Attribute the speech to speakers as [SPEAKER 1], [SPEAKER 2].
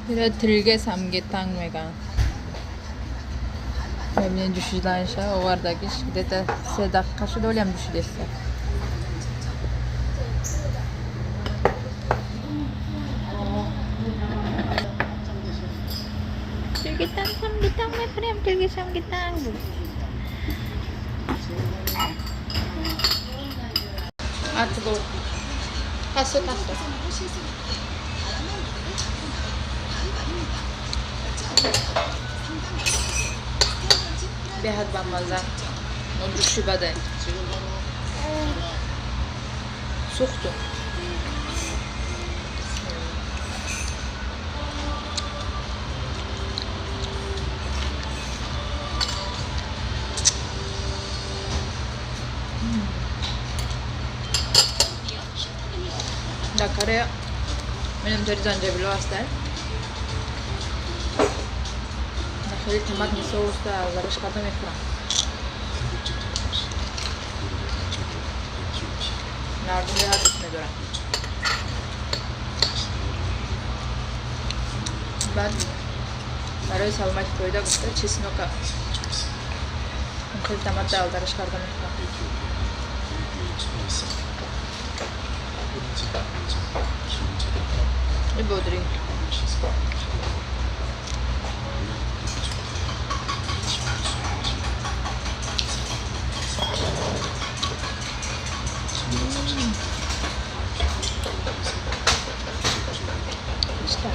[SPEAKER 1] Ира тилге самгетанг меган. Мебинед ҷӯшиданша овардагиш где-то 3 дақиқа шуд, олиам ҷӯшидеста. 들기탕 삼계탕 мехӯрем, тилги самгетанг. 아, 뜨거워. 탔어, 탔어. Беҳад бамаза. Ҷӯши бадай. Сӯхту. Дар Корея менам занҷабило ҳастанд. Хеле томатный соуса зараш карда мехӯрам. Мардум беҳад дӯст медоранд. Баъд барои саломати фоида гуфта чеснока хеле томат алдараш карда мехӯрам. И бодринг. 맛있다.